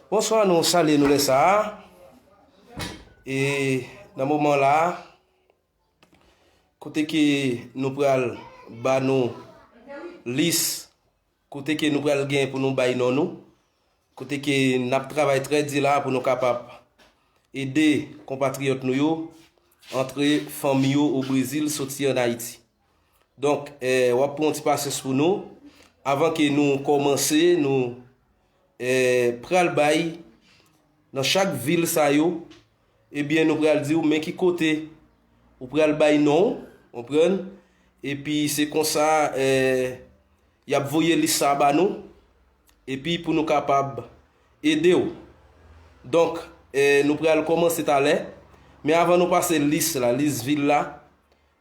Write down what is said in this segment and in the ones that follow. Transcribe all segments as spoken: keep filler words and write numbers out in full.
Bonswa, nou salye nou lè sa a. E nan moman la a, kote ke nou pral ba nou lis, kote ke nou pral gen pou nou bay non nou, kote ke n ap travay trè di la pou nou kapab ede konpatriyòt nou yo antre fanmi yo o Brezil soti ann Ayiti. Donk, eh, w ap pran yon ti pasyans pou nou. Avan ke nou kòmanse, nou eh, pral bay nan chak vil sa yo, ebyen, nou pral di w men ki kote ou pral bay non w, konprann? Epi se konsa, eh, y ap voye lis sa a ba nou, epi pou nou kapab ede w. Donk, eh, nou pral kòmanse talè, men avan nou pase lis la, lis vil la,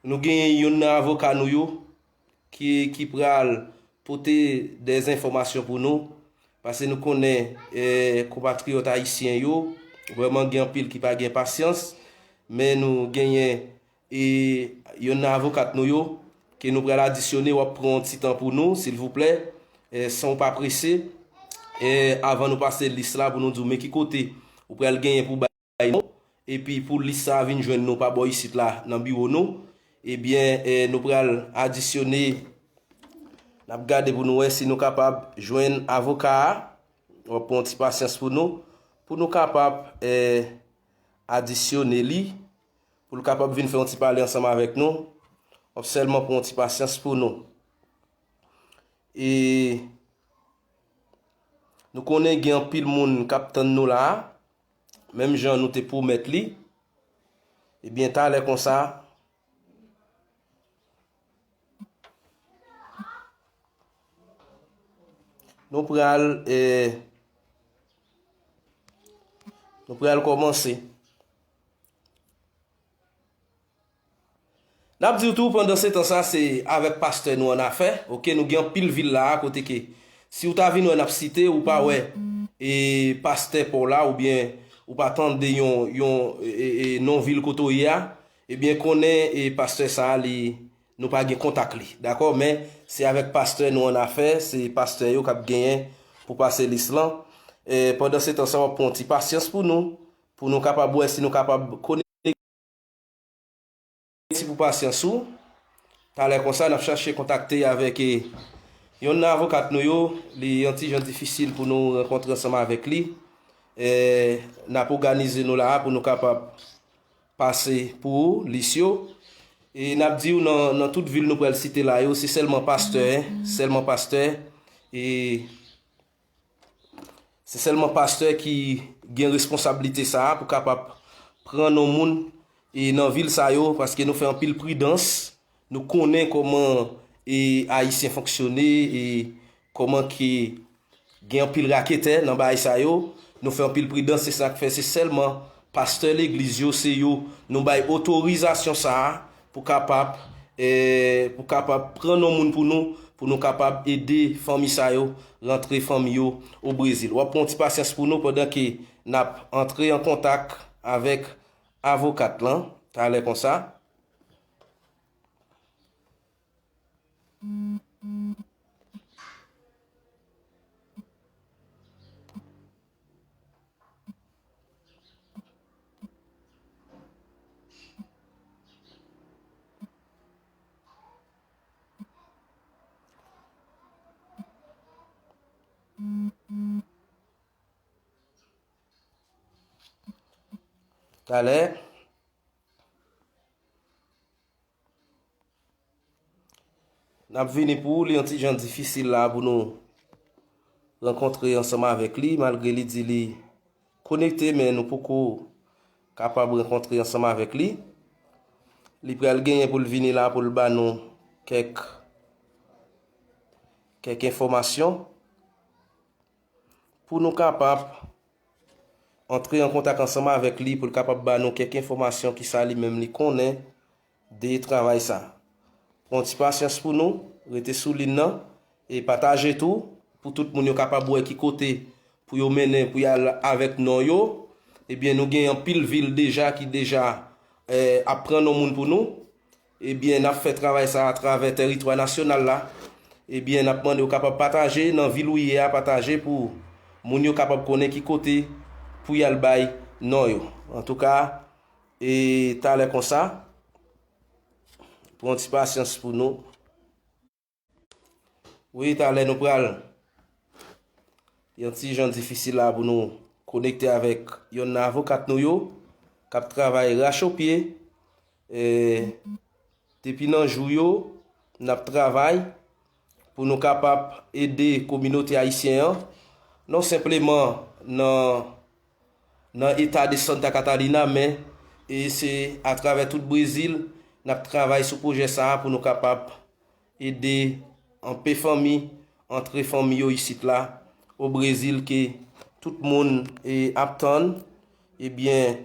nou genyen youn nan avoka nou yo, ki, ki pral pote de enfòmasyon pou nou, paske nou konnen, eh, konpatriyòt ayisyen yo, vrèman gen anpil ki pa gen pasyans, men nou genyen, eh, youn nan avokat nou yo, ke nou pral adisyone, w ap pran yon ti tan pou nou, silvouplè, eh, san w pa prese, eh, avan nou pase lis la pou nou di w men ki kote ou pral genyen pou bay non, epi pou lis sa a vin jwenn nou pa bò isit la nan biwo nou, ebyen, eh, nou pral adisyone, n ap gade pou nou wè si nou kapab jwenn avoka a. W ap pran yon ti pasyans pou nou, pou nou kapab, eh, adisyone li, pou l kapab vin fè yon ti pale ansanm avèk nou. W ap sèlman pran yon ti pasyans pou nou. E nou konnen gen anpil moun k ap tann nou la a, menm jan nou te pwomèt li. Ebyen, talè konsa, nou pral, eh, nou pral kòmanse. N ap di w tou, pandan se tan sa, se avèk pastè nou an afè. Oke, nou gen anpil vil la a, kote ke si w ta vin wè n ap site, ou pa wè, e, pastè pa w la, oubyen ou pa tande yon, yon, e, e, e, non vil kote w ye a, ebyen, konnen, e, pastè sa a, li, nou pa gen kontak li. Dakò? Men, se avèk pastè nou an afè, se pastè yo k ap genyen pou pase lis lan. E, pandan se tan sa, w ap pran yon ti pasyans pou nou, pou nou kapab wè si nou kapab konekte. Mèsi pou pasyans ou. Talè konsa, n ap chache kontakte avèk, e, yonn nan avokat nou yo. Li yon ti jan difisil pou nou rankontre ansanm avèk li. E, n ap òganize nou la a pou nou kapab pase pou ou lis yo. E n ap di w nan, nan tout vil nou pral site la yo, se sèlman pastè, sèlman pastè. E Se sèlman pastè ki gen responsablite sa a pou kapab pran non moun, e, nan vil sa yo, paske nou fè anpil pridans. Nou konnen kòman, e, Ayisyen fonksyone, e kòman ki gen anpil raketè nan bagay sa yo. Nou fè anpil pridans, se sa k fè se sèlman pastè legliz yo, se yo nou bay otorizasyon sa a pou kapab, eh, pou kapab pran non moun pou nou, pou nou kapab ede fanmi sa yo rantre fanmi yo o Brezil. W ap pran yon ti pasyans pou nou pandan ke n ap antre an kontak avèk avokat lan, talè konsa. Talè. N ap vini pou ou, li yon ti jan difisil la pou nou rankontre ansanm avèk li, malgre li di li konekte, men nou poko kapab rankontre ansanm avèk li. Li pral genyen pou l vini la pou l ba nou kèk, kèk enfòmasyon. Pou nou kapab antre an kontak ansanm avèk li pou l kapab ba nou kèk enfòmasyon ki sa li menm li konnen de travay sa. Pran ti pasyans pou nou, rete sou liy nan e pataje tou pou tout moun yo kapab wè ki kote pou yo mennen pou y al avèk non yo. Ebyen, nou gen anpil vil deja ki deja, eh, ap pran non moun pou nou. Ebyen, n ap fè travay sa atravè tèritwa nasyonal la. Ebyen, n ap mande w kapab pataje nan vil ou ye a, pataje pou moun yo kapab konnen ki kote pou y al bay non yo. Antouka, e talè konsa, pran yon ti pasyans pou nou. Wi, talè nou pral yon ti jan difisil la pou nou konekte avèk yonn nan avokat nou yo k ap travay rachopye, e, depi nan jou yo, n ap travay pou nou kapab ede kominote ayisyen an, non senpleman nan, nan eta de Santa Catalina, men e se atravè tout Brezil n ap travay sou pwojè sa a pou nou kapab ede anpe fanmi, antre fanmi yo isit la, o Brezil, ke tout moun, e, ap tann, ebyen,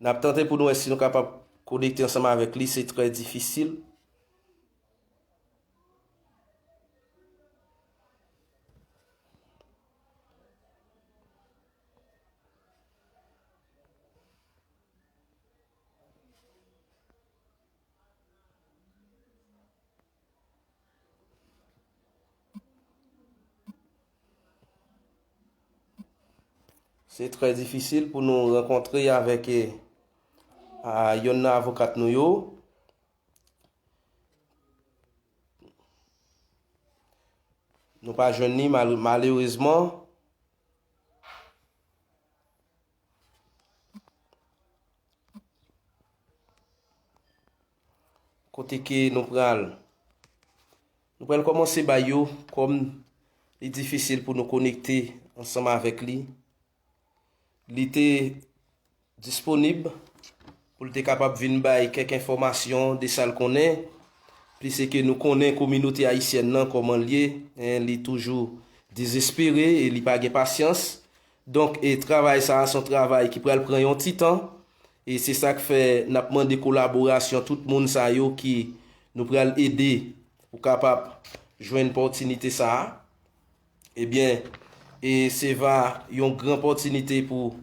n ap tante pou nou wè si nou kapab konekte ansanm avèk li, se trè difisil. Se trè difisil pou nou rankontre avèk, e, a, yonn nan avokat nou yo. Nou pa jwenn li, mal-, malerezman. Kote ke nou pral, nou pral kòmanse bay yo, kòm li difisil pou nou konekte ansanm avèk li. Li te disponib pou l te kapab vin bay kèk enfòmasyon de sa l konnen, plis ke nou konnen kominote ayisyèn nan kòman l ye, en, li toujou dezespere e li pa gen pasyans. Donk, e travay sa a se yon travay ki pral pran yon ti tan, e se sa k fè n ap mande kolaborasyon tout moun sa yo ki nou pral ede pou kapab jwenn pòtinite sa a. Ebyen, e se va yon gran pòtinite pou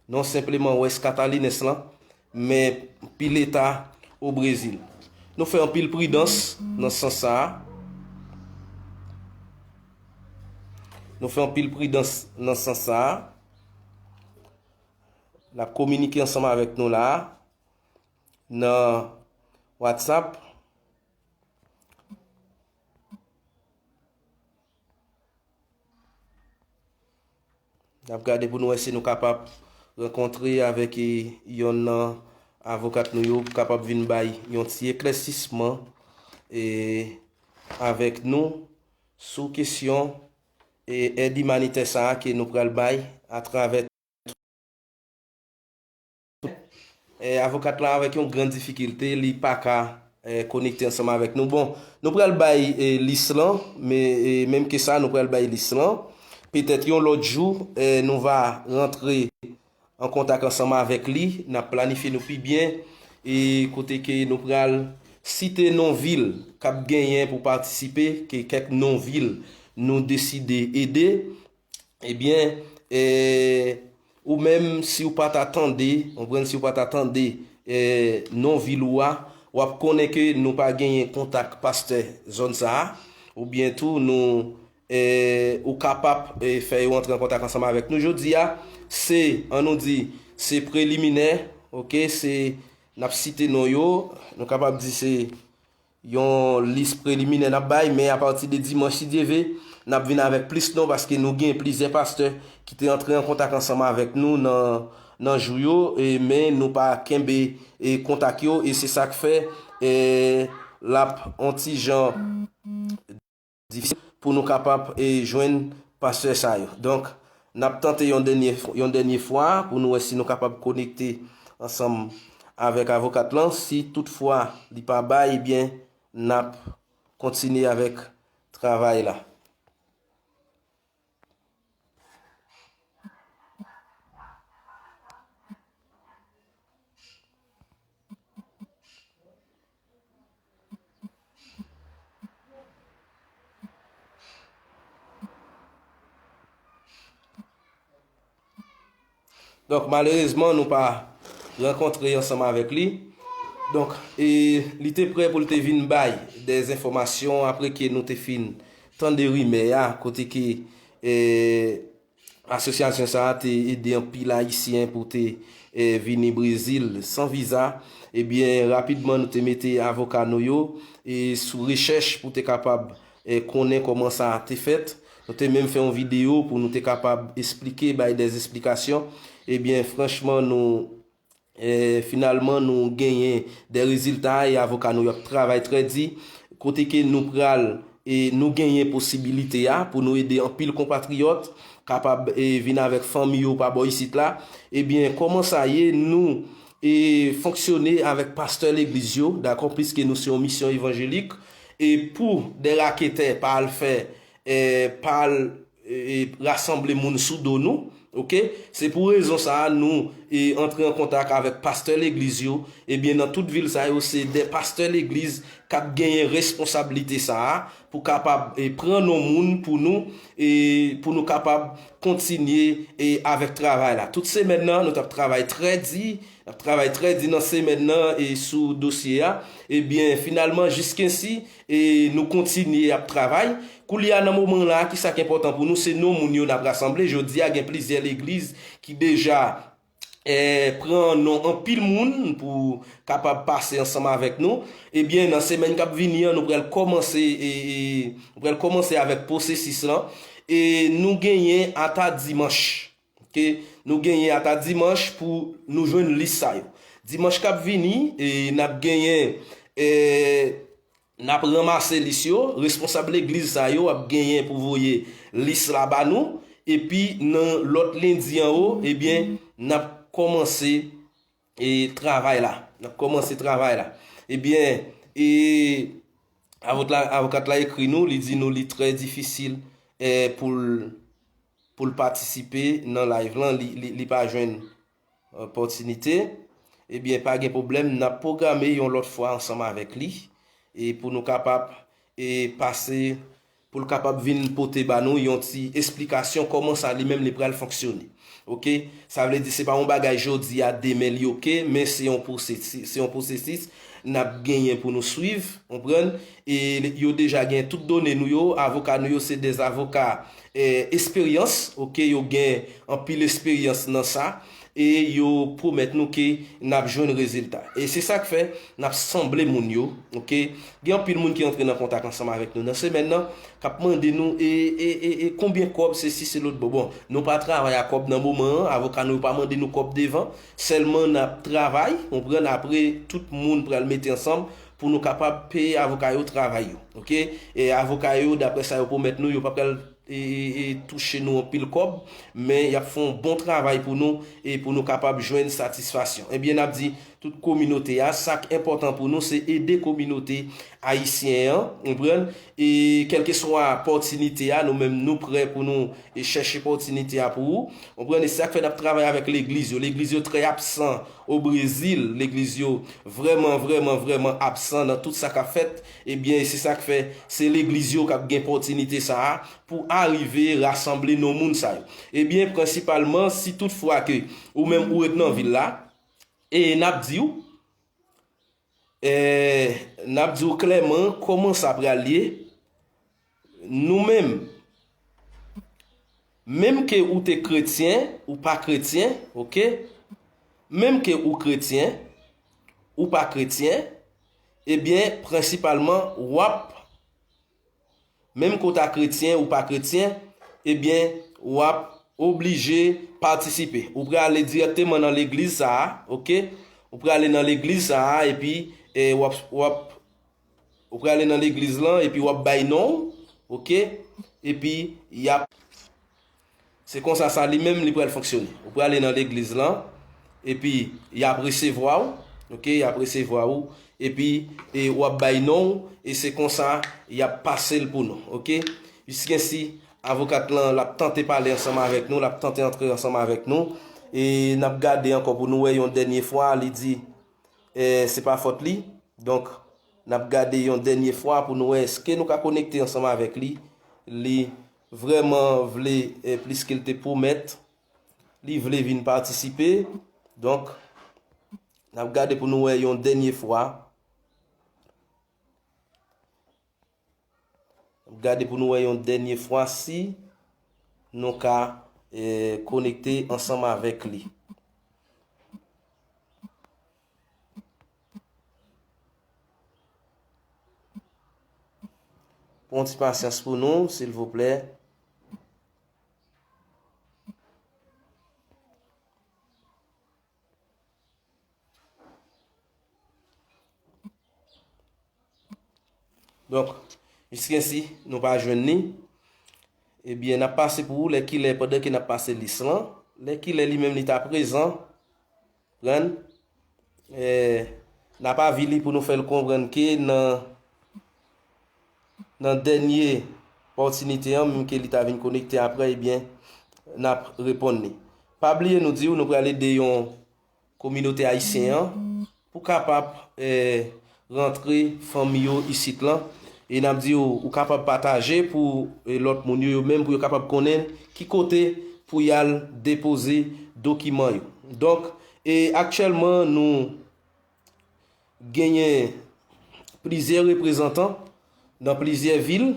non senpleman West Catalinense lan, men pi leta o Brezil. Nou fè anpil pridans nan sans sa a. Nou fè anpil pridans nan sans sa a. N ap kominike ansanm avèk nou la a, nan WhatsApp. N ap gade pou nou wè si nou kapab rankontre avèk, e, yonn nan avokat nou yo, pou kapab vin bay yon ti eklèsisman, e, avèk nou sou kesyon, e, èd imanitè sa a ke nou pral bay atravè E, avokat la avèk yon gran difikilte, li pa ka, e, konekte ansanm avèk nou. Bon, nou pral bay, e, lis lan, men, e, menm ke sa, nou pral bay lis lan. Petèt yon lòt jou, e, nou va rantre an kontak ansanm avèk li, n ap planifye nou pi byen, e kote ke nou pral site non vil k ap genyen pou patisipe, ke kèk non vil nou deside ede. Ebyen, e, ou menm, si w pa ta tande, konprann, si w pa ta tande, e, non vil ou a, w ap konnen ke nou pa genyen kontak pastè zòn sa a, oubyen tou nou, e, ou kapab, e, fè yo antre an kontak ansanm avèk nou. Jodi a, se, an nou di, se preliminè, oke, se, n ap site non yo, nou kapab di se yon lis preliminè n ap bay, men apati de dimanch, si Dye ve, n ap vin avèk plis non, paske nou gen plizyè pastè ki te antre an kontak ansanm avèk nou nan, nan jou yo, e, men nou pa kenbe, e, kontak yo, e se sa k fè, e, l ap on ti jan difisil pou nou kapab, e, jwenn pastè sa yo. Donk, n ap tante yon dènye, yon dènye fwa pou nou wè si nou kapab konekte ansanm avèk avokat lan. Si toutfwa li pa bay, ebyen, n ap kontinye avèk travay la. Donk, malerezman, nou pa rankontre ansanm avèk li. Donk, e, li te prè pou l te vin bay dè enfòmasyon apre ke nou te fin tande rimè a, kote ke, eh, asosyasyon sa a te ede anpil Ayisyen pou te, eh, vini Brezil san viza. Ebyen, rapidman, nou te mete avoka nou yo, eh, sou rechèch pou te kapab, eh, konnen kòman sa te fèt. Nou te menm fè yon videyo pou nou te kapab esplike, bay dè esplikasyon. Ebyen, franchman, nou, eh, finalman, nou genyen dè rezilta e avoka nou y ap travay trè di. Kote ke nou pral, e nou genyen posibilite a pou nou ede anpil konpatriyòt kapab, e vin avèk fanmi yo pa bò isit la. Ebyen, kòman sa ye, nou, e fonksyone avèk pastè legliz yo, dakò, pliske nou se yon misyon evanjelik, e pou dè raketè pa al fè, e pa al, e, e rasanble moun sou do nou, oke? Se pou rezon sa a, nou, e antre an kontak avèk pastè legliz yo. Ebyen, nan tout vil sa yo, se dè pastè legliz k ap genyen responsablite sa a, pou kapab, e pran non moun pou nou, e pou nou kapab kontinye, e avèk travay la. Tout semèn nan, nou t ap travay trè di, n ap travay trè di nan semèn nan, e sou dosye a. Ebyen, finalman, jiskensi, e nou kontinye ap travay. Koulye a, nan moman la, kisa k enpòtan pou nou? Se non moun yo n ap rasanble. Jodi a, gen plizyè legliz ki deja, eh, pran non anpil moun pou kapab pase ansanm avèk nou. Ebyen, nan semèn k ap vini an, nou pral kòmanse, e, e, nou pral kòmanse avèk pwosesis lan. E nou genyen ata dimanch. Oke? Nou genyen ata dimanch pou nou jwenn lis sa yo. Dimanch k ap vini, e n ap genyen, eh, n ap ranmase lis yo, responsab legliz sa yo ap genyen pou voye lis la ba nou, epi nan lòt lendi anwo, ebyen, n ap kòmanse, e, travay la. N ap kòmanse travay la. Ebyen, e, avot la, avokat la ekri nou, li di nou li trè difisil, e, pou l, pou l patisipe nan live lan, li, li, li pa jwenn opòtinite, ebyen, pa gen pwoblèm, n ap pwograme yon lòt fwa ansanm avèk li, e pou nou kapab, e pase, pou l kapab vin pote ba nou yon ti esplikasyon kòman sa li menm li pral fonksyone. Oke? Sa vle di se pa yon bagay jodi a, demen li oke, men se yon pwosesis, se yon pwosesis n ap genyen pou nou swiv, konprann? E yo deja gen tout done nou yo, avoka nou yo se dè avoka, e, esperyans, oke? Yo gen anpil esperyans nan sa. E yo pwomèt nou ke n ap jwenn rezilta. E se sa k fè n ap sanble moun yo, oke? Gen anpil moun ki antre nan kontak ansanm avèk nou nan semèn nan, k ap mande nou, e, e, e, e konbyen kòb, sesi, se lòt bò. Bon, nou pa travay a kòb nan moman an, avoka nou yo pa mande nou kòb devan, sèlman n ap travay, konprann, apre tout moun pral mete ansanm pou nou kapab peye avoka yo travay yo, oke? E avoka yo, daprè sa yo pwomèt nou, yo pa pral e, e, e touche nou anpil kòb, men y ap fè yon bon travay pou nou e pou nou kapab jwenn satisfaksyon. Ebyen, n ap di tout kominote a, sa k enpòtan pou nou, se ede kominote ayisyen an, konprann? E kèlkeswa opòtinite a, nou menm nou prè pou nou e chèche opòtinite a pou ou, konprann? E sa k fè n ap travay avèk legliz yo. Legliz yo trè absan o Brezil, legliz yo vrèman, vrèman, vrèman absan nan tout sa k ap fèt. Ebyen, e se sa k fè se legliz yo k ap gen opòtinite sa a pou arive rasanble non moun sa yo. Ebyen, prensipalman, si tout fwa ke ou menm ou ret nan vil la, e n ap di w, e n ap di w klèman kòman sa pral ye, nou menm, menm ke ou te kretyen, ou pa kretyen, oke? Menm ke ou kretyen, ou pa kretyen, ebyen, prensipalman, w ap Menm ke w ta kretyen ou pa kretyen, ebyen, w ap oblije patisipe. Ou prale dirèkteman nan legliz sa a, oke? Ou prale nan legliz sa a, epi, e, w ap, w ap, ou prale nan legliz lan, epi w ap bay non w, oke? Epi, y ap Se konsa sa li menm li pral fonksyone. Ou prale nan legliz lan, epi y ap resevwa w, oke, y ap resevwa w, epi, e, w ap bay non w, e se konsa y ap pase l pou nou, oke. Jiskensi avokat lan, l ap tante pale ansanm avèk nou, l ap tante antre ansanm avèk nou, e n ap gade ankò pou nou wè yon dènye fwa, li di, e, se pa fòt li. Donk, n ap gade yon dènye fwa pou nou wè èske nou ka konekte ansanm avèk li. Li vrèman vle, e, plis ke l te pwomèt, li vle vin patisipe. Donk, n ap gade pou nou wè yon dènye fwa. N Gade pou nou wè yon dènye fwa si nou ka, eh, konekte ansanm avèk li. Pran yon ti pasyans pou nou, silvouplè. Donk, jiskensi nou pa jwenn li, ebyen, n ap pase pou ou lè kilè, pandan ke n ap pase lis lan, lè kilè li menm li ta prezan, pran, eh, n ap avi li pou nou fè l konprann ke nan, nan dènye opòtinite an, menm ke li ta vin konekte apre, ebyen, n ap reponn li. Pa bliye nou di w, nou pral ede yon kominote ayisyen an pou kapab, eh, rantre fanmi yo isit lan. E n ap di w, ou kapab pataje pou, eh, lòt moun yo, yo menm pou yo kapab konnen ki kote pou y al depoze dokiman yo. Donk, e aktyèlman, nou genyen plizyè reprezantan nan plizyè vil,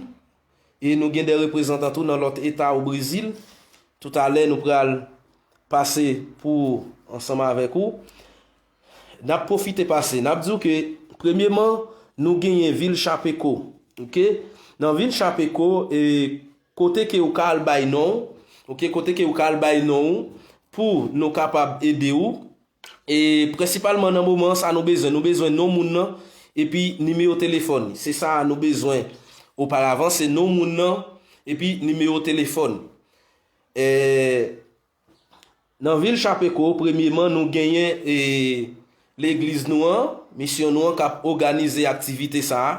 e nou gen de reprezantan tou nan lòt eta o Brezil. Toutalè, nou pral pase pou ansanm avèk ou. N ap pwofite pase. N ap di w ke, premyeman, nou genyen vil Chapecó. Oke? Nan vil Chapecó, e, kote ke ou ka al bay non w, oke, kote ke ou ka al bay non w pou nou kapab ede w. E prensipalman nan moman sa nou bezwen, nou bezwen non moun nan epi nimewo telefòn li. Se sa nou bezwen oparavan, se non moun nan epi nimewo telefòn. E nan vil Chapecó, premyeman, nou genyen, e, legliz nou an, misyon nou an k ap òganize aktivite sa a,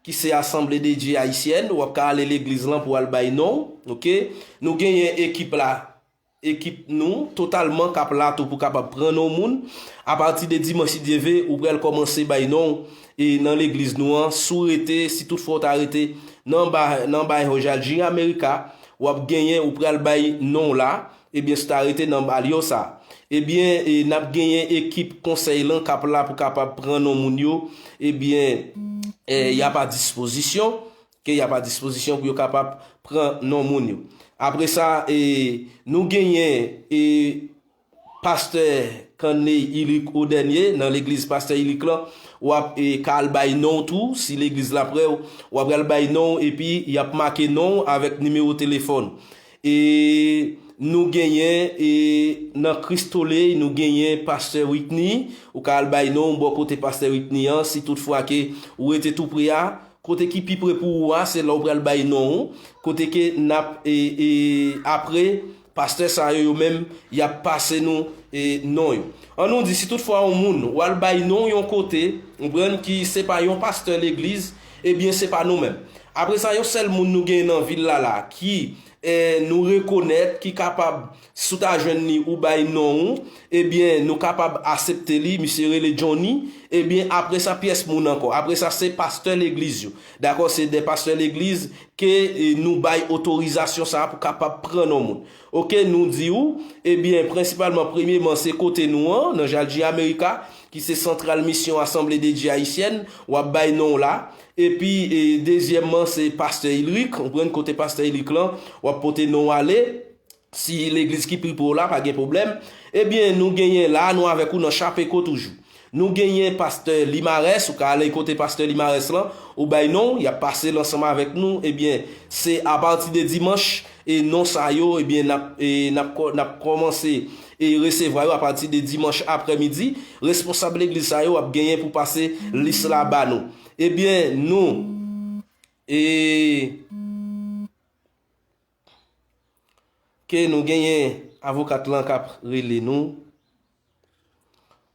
ki se Assemblée de Dieu Haïtienne. W ap ka ale legliz lan pou al bay non w, oke? Nou genyen ekip la, ekip nou totalman k ap la tou pou kapab pran non moun. Apati de dimanch, si Dye ve, ou pral kòmanse bay non w, e, nan legliz nou an. Si w rete, si toutfwa w ta rete nan ba-, nan bairro Jardim América, w ap genyen, ou pral bay non w la. Ebyen, si w ta rete nan barrio sa, ebyen, e, n ap genyen ekip konsèy lan k ap la pou kapab pran non moun yo. Ebyen, e, y ap a dispozisyon, ke y ap a dispozisyon pou yo kapab pran non moun yo. Apre sa, e, nou genyen, e, pastè Kanley Ilic Odènye nan legliz pastè Ilic lan. W ap, e, ka al bay non w tou, si legliz la prè w, w ap al bay non w, epi y ap make non w avèk nimewo telefòn. E nou genyen, e, nan Cristo Rey, nou genyen pastè Whitney. Ou ka al bay non w bò kote pastè Whitney an, si toutfwa ke ou rete tou pre a. Kote ki pi pre pou ou a, se la w pral bay non w. Kote ke n ap, e, e, apre, pastè sa yo, yo menm, y ap pase nou, e, non yo. An nou di, si toutfwa yon moun, w al bay non w yon kote, ou konprann, ki se pa yon pastè legliz, ebyen, se pa nou menm. Apre sa, yon sèl moun nou genyen nan vil la la, ki, e, nou rekonèt, ki kapab, si w ta jwenn li, ou bay non w, ebyen, nou kapab aksepte li, misye rele Johnny, ebyen, apre sa, pyès moun ankò. Apre sa, se pastè legliz yo. Dakò, se de pastè legliz ke, e, nou bay otorizasyon sa a pou kapab pran non moun. Oke, nou di w, ebyen, prensipalman, premyeman, se kote nou an, nan Jardim América, ki se santral misyon Assemblée de Dieu Haïtienne, w ap bay non w la. Epi, e, dezyèmman, se pastè Ilic, ou pran kote pastè Ilic lan, w ap pote non w ale. Si legliz ki pi pre w la, pa gen pwoblèm. Ebyen, nou genyen la, nou avèk ou nan Chapecó toujou. Nou genyen pastè Limares, ou ka ale kote pastè Limares lan, ou bay non w, y ap pase l ansanm avèk nou. Ebyen, se apati de dimanch, e non sa yo, ebyen, n ap, e n ap kò-, n ap kòmanse, e resevwa yo apati de dimanch aprèmidi. Responsab legliz sa yo ap genyen pou pase lis la ba nou. Ebyen, nou, e, ke nou genyen avokat lan k ap rele nou.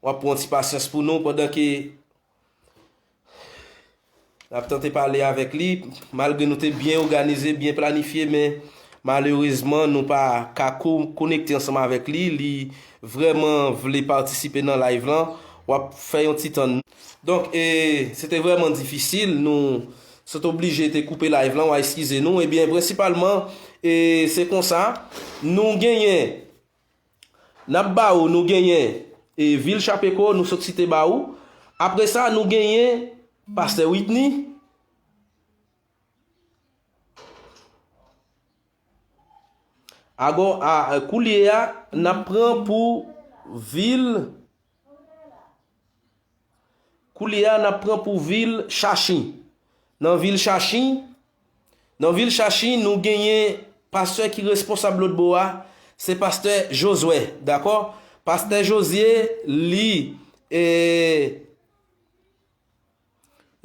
W ap pran ti pasyans pou nou pandan ke n ap tante pale avèk li. Malgre nou te byen òganize, byen planifye, men malerezman, nou pa ka ko-, konekte ansanm avèk li. Li vrèman vle patisipe nan live lan. W ap fè yon ti tann. Donk, e, se te vrèman difisil. Nou sot oblije te koupe live lan, w a eskize nou. Ebyen, prensipalman, e, se konsa, nou genyen, n ap ba ou, nou genyen, e, vil Chapecó, nou sot site ba ou. Apre sa, nou genyen pastè Whitney. Ago, a, koulye a, n ap pran pou vil, koulye a, n ap pran pou vil Chachi. Nan vil Chachi, nan vil Chachi, nou genyen pastè ki responsab lòt bò a, se pastè Josué, dakò? Pastè Josué, li, e,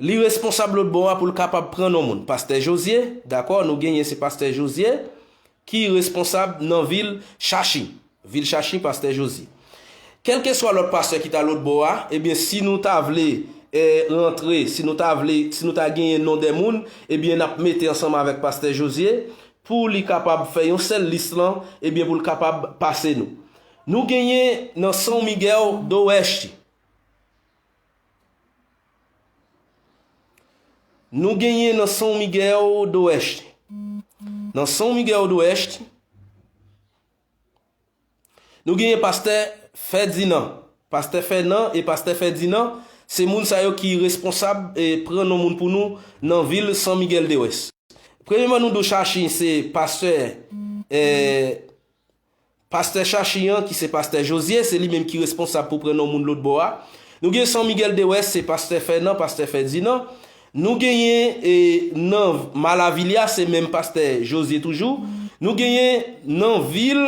li responsab lòt bò a pou l kapab pran non moun. Pastè Josué, dakò, nou genyen se pastè Josué ki responsab nan vil Chachi. Vil Chachi, pastè Josué. Kèlkeswa lòt pastè ki ta lòt bò a, ebyen, si nou ta vle, eh, rantre, si nou ta vle, si nou ta genyen non dè moun, ebyen, n ap mete ansanm avèk pastè Josué pou li kapab fè yon sèl lis lan, ebyen, pou l kapab pase nou. Nou genyen nan São Miguel do Oeste. Nou genyen nan São Miguel do Oeste. Nan São Miguel do Oeste, nou genyen pastè Ferdinand. Pastè Fènan e pastè Fèdinan, se moun sa yo ki responsab e pran non moun pou nou nan vil San Miguel de Wès. Premyeman, nou dwe chache se pastè, eh, pastè Chachi an, ki se pastè Josué, se li menm ki responsab pou pran non moun lòt bò a. Nou gen San Miguel de Wès, se pastè Fènan, pastè Fèdinan. Nou genyen, e, nan Malavilha, se menm pastè Josué toujou. Nou genyen nan vil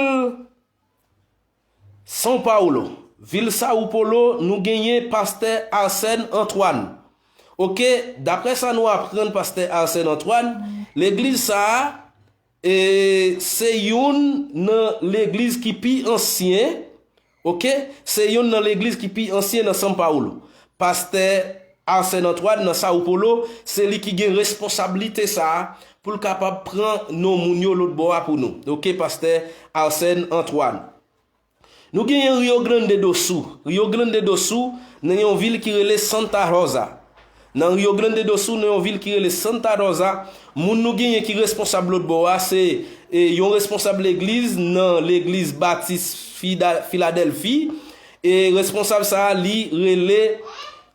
São Paulo, vil Sao Paulo, nou genyen pastè Arsène Antoine. Oke, daprè sa nou aprann pastè Arsène Antoine, legliz sa a, e, se youn nan legliz ki pi ansyen, oke, se youn nan legliz ki pi ansyen nan São Paulo. Pastè Arsène Antoine nan Sao Paulo, se li ki gen responsablite sa a pou l kapab pran non moun yo lòt bò a pou nou. Oke, pastè Arsène Antoine. Nou genyen Rio Grande do Sul. Rio Grande do Sul, nan yon vil ki rele Santa Rosa. Nan Rio Grande do Sul, nan yon vil ki rele Santa Rosa, moun nou genyen ki responsab lòt bò a, se, e, yon responsab legliz nan legliz Batis Fida-, Filadèlfi. E responsab sa a, li rele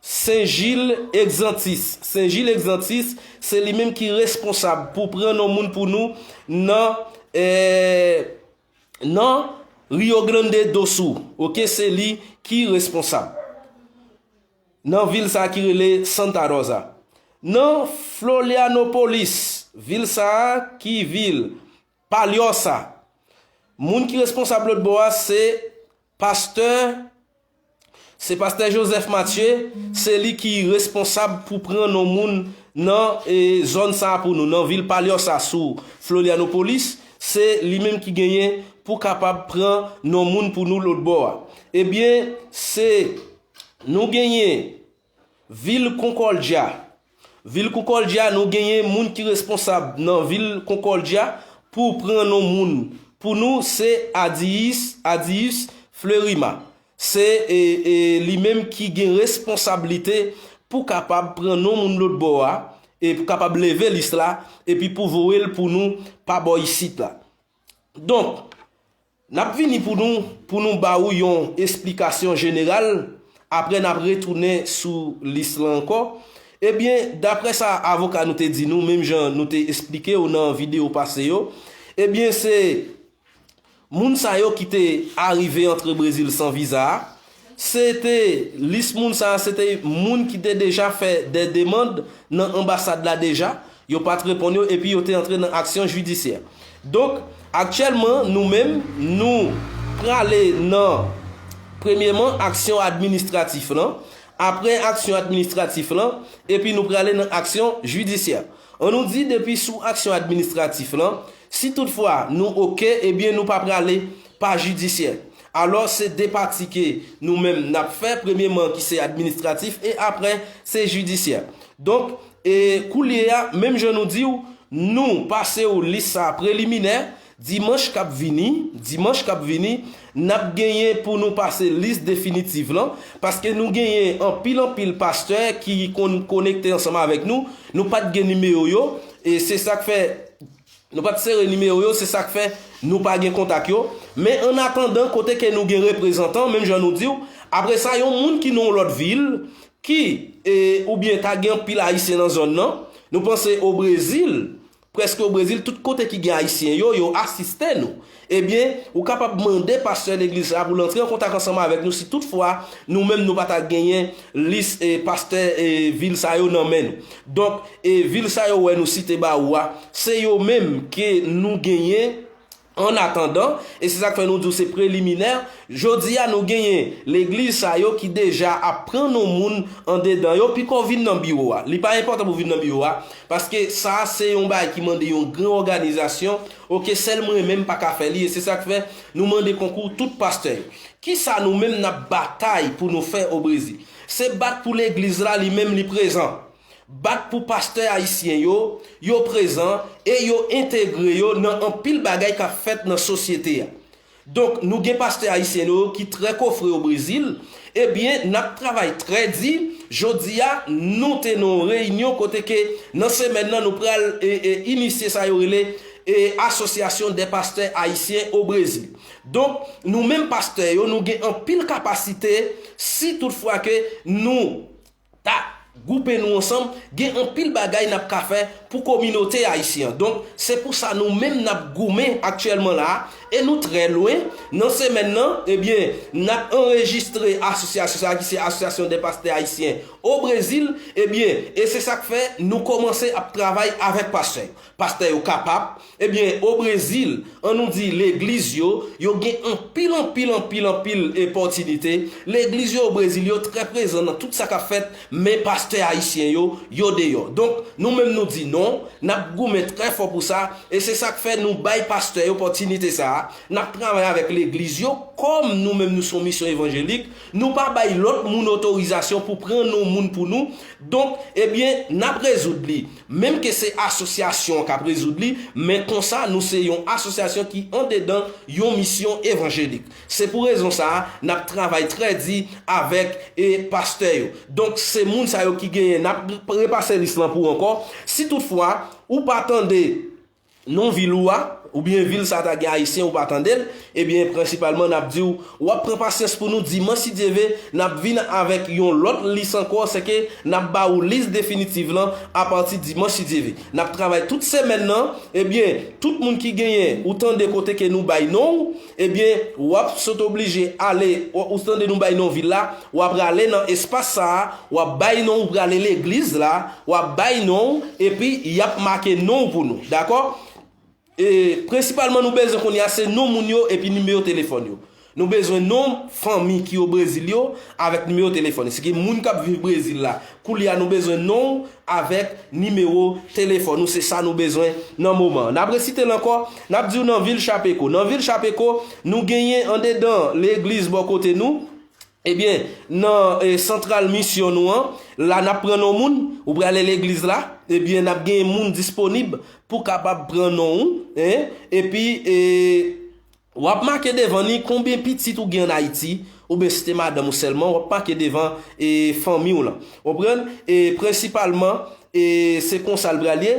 Sen Jil Egzantis. Sen Jil Egzantis, se li menm ki responsab pou pran non moun pou nou nan, e, nan Rio Grande do Sul. Oke, se li ki responsab. Nan vil sa a ki rele Santa Rosa. Nan Florianópolis, vil sa a ki vil Palhoça. Moun ki responsab lòt bò a se pastè, se pastè Joseph Mathieu, se li ki responsab pou pran non moun nan, e, zòn sa a pou nou, nan vil Palhoça sou Florianópolis, se li menm ki genyen pou kapab pran non moun pou nou lòt bò a. Ebyen, se, nou genyen vil Concordia. Vil Concordia, nou genyen moun ki responsab nan vil Concordia pou pran non moun. Pou nou, se Adius, Adius Fleurima. Se, e, e, li menm ki gen responsablite pou kapab pran non moun lòt bò a, e pou kapab leve lis la, epi pou voye l pou nou pa bò isit la. Donk, n ap vini pou nou, pou nou ba ou yon esplikasyon jeneral, apre n ap retounen sou lis lan ankò. Ebyen, daprè sa avoka nou te di nou, menm jan nou te esplike w nan videyo pase yo, ebyen, se moun sa yo ki te arive antre Brezil san viza a, se te, lis moun sa a, se te moun ki te deja fè de demann nan anbasad la deja, yo pa t reponn yo, epi yo te antre nan aksyon jidisyè. Donk, aktyèlman, nou menm, nou prale nan, premyeman, aksyon administratif lan, apre aksyon administratif lan, epi nou prale nan aksyon jidisyè. An nou di, depi sou aksyon administratif lan, si toutfwa nou oke, ebyen, nou pa prale pa jidisyè. Alò, se de pati ke nou menm n ap fè, premyeman ki se administratif, e apre se jidisyè. Donk, e koulye a, menm jan nou di w, nou pase w lis sa a preliminè, dimanch k ap vini, dimanch k ap vini, n ap genyen pou nou pase lis definitif lan, paske nou genyen anpil, anpil pastè ki konn konekte ansanm avèk nou, nou pa t gen nimewo yo, e se sa k fè nou pa t sere nimewo yo, se sa k fè nou pa gen kontak yo. Men annatandan, kote ke nou gen reprezantan, menm jan nou di w, apre sa, yon moun ki nan yon lòt vil, ki, e, oubyen ta gen anpil Ayisyen nan zòn nan, nou panse o Brezil, prèske o Brezil, tout kote ki gen Ayisyen yo, yo asiste nou. Ebyen, ou kapab mande pastè legliz la pou l antre an kontak ansanm avèk nou si toutfwa nou menm nou pa ta genyen lis e pastè e vil sa yo nan men nou. Donk, e vil sa yo wè nou site ba ou a, se yo menm ke nou genyen an atandan, e se sa k fè nou di w se preliminè. Jodi a, nou genyen legliz sa yo ki deja ap pran non moun andedan yo, piko w vin nan biwo a. Li pa enpòtan pou w vin nan biwo a, paske sa a se yon bagay ki mande yon gran òganizasyon, oke, sèl mwen menm pa ka fè li, e se sa k fè nou mande konkou tout pastè yo. Kisa nou menm n ap batay pou nou fè o Brezil? Se bat pou legliz la li menm li prezan. Bat pou pastè ayisyen yo, yo prezan e yo entegre yo nan anpil bagay k ap fèt nan sosyete a. Donk, nou gen pastè ayisyen yo ki trè kofre o Brezil. Ebyen, n ap travay trè di. Jodi a, nou te nan yon reyinyon kote ke nan semèn nan, nou pral e, e, inisye sa yo rele e, Association des Pasteurs Haïtiens au Brésil. Donk, nou menm pastè yo, nou gen anpil kapasite si toutfwa ke nou ta gwoupe nou ansanm, gen anpil bagay n ap ka fè pou kominote ayisyen an. Donk, se pou sa nou menm n ap goumen aktyèlman la a, e nou trè lwen. Nan semèn nan, ebyen, n ap anrejistre asosyasyon sa a ki se Association des Pasteurs Haïtiens au Brésil, ebyen, e se sa k fè nou kòmanse ap travay avèk pastè yo. Pastè yo kapab, ebyen, o Brezil, an nou di legliz yo, yo gen anpil, anpil, anpil, anpil opòtinite. Legliz yo o Brezil, yo trè prezan nan tout sa k ap fèt, men pastè ayisyen yo, yo deyò. Donk, nou menm nou di non, n ap goumen trè fò pou sa, e se sa k fè nou bay pastè yo opòtinite sa a. N ap travay avèk legliz yo, kòm nou menm nou se yon misyon evanjelik, nou pa bay lòt moun otorizasyon pou pran non moun pou nou. Donk, ebyen, n ap rezoud li. Menm ke se asosyasyon an k ap rezoud li, men konsa, nou se yon asosyasyon ki andedan yon misyon evanjelik. Se pou rezon sa a, n ap travay trè di avèk e pastè yo. Donk, se moun sa yo ki genyen, n ap repase lis lan pou ou ankò. Si toutfwa, ou pa tande non vil ou a, oubyen vil sa ta gen ayisyen ou pa tande l, ebyen, prensipalman, n ap di w, w ap pran pasyans pou nou, dimanch si Dye ve, n ap vin avèk yon lòt lis ankò, se ke n ap ba ou lis definitif lan apati dimanch si Dye ve. N ap travay tout semèn nan, ebyen, tout moun ki genyen, ou tande kote ke nou bay non w, ebyen, w ap sot oblije ale, w, ou tande nou bay non vil la, w ap rale nan espas sa a, w ap bay non w, w prale legliz la, w ap bay non w, epi y ap make non w pou nou, dakò? E, prensipalman, nou bezwen kounye a, se non moun yo epi nimewo telefòn yo. Nou bezwen non fanmi ki o Brezil yo avèk nimewo telefòn yo. Se ki moun k ap viv Brezil la, koulye a, nou bezwen non w avèk nimewo telefòn ou. Se sa nou bezwen nan moman an. N ap resite l ankò, n ap di w nan vil Chapeko. Nan vil Chapeko, nou genyen andedan legliz bò kote nou, ebyen, nan e, santral misyon nou an, la n ap pran non moun, ou prale legliz la, ebyen, n ap genyen moun disponib pou kapab pran non ou, en, epi e, w ap make devan li konbyen pitit ou gen ann Ayiti, oubyen si te madanm ou sèlman, w ap make devan e, fanmi w lan. Konprann? E prensipalman, e se konsa l pral ye.